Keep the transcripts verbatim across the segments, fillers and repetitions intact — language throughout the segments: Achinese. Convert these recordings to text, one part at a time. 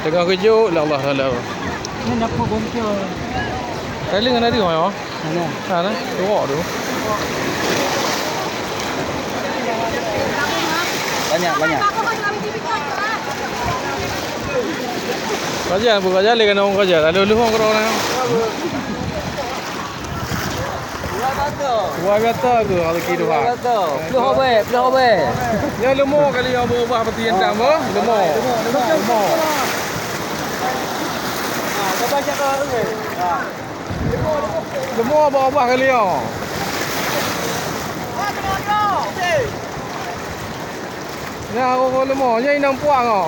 Teungoh geujok lé Allah Taala. Nyan dapur bongkor. Kali ngon hari mai, oh. Mana? Ha, nah, tengok tu. Banyak, banyak. Raja, bu raja, lé kena orang raja. Lalu lu orang orang. Luar biasa tu rezeki Tuhan. Ploh obèe, ploh obèe. Ya, leumo kali yang berubah peti hitam, boh. Leumo. Leumo. Leumo berubah kali ya. Ya, aku leumo. Ya, inang puang, oh.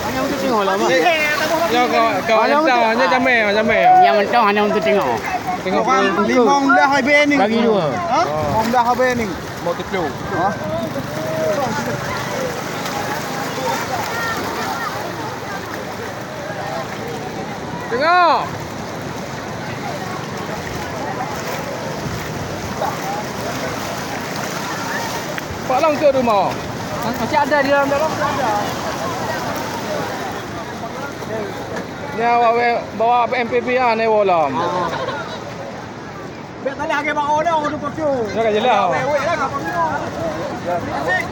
Hanya untuk tengok lah, Bang. Ya, kau, kau Hanya entah, untuk hanya jamé, jamé. Yang mentong hanya untuk tengok. Tengok. Limong dah habis ni. Bagi dua. Ha? Limong dah habis ni. Mau tujuh. Ha? Tengok. Pak Long tu rumah. Masih ada di dalam, dalam tu ada. Ni awak weh, bawa M P B ah, ni bolam. Bek tadi lagi bak orang tu kocu. Ya, kan jelas. Weh, weh, dah kat panggung. Asik.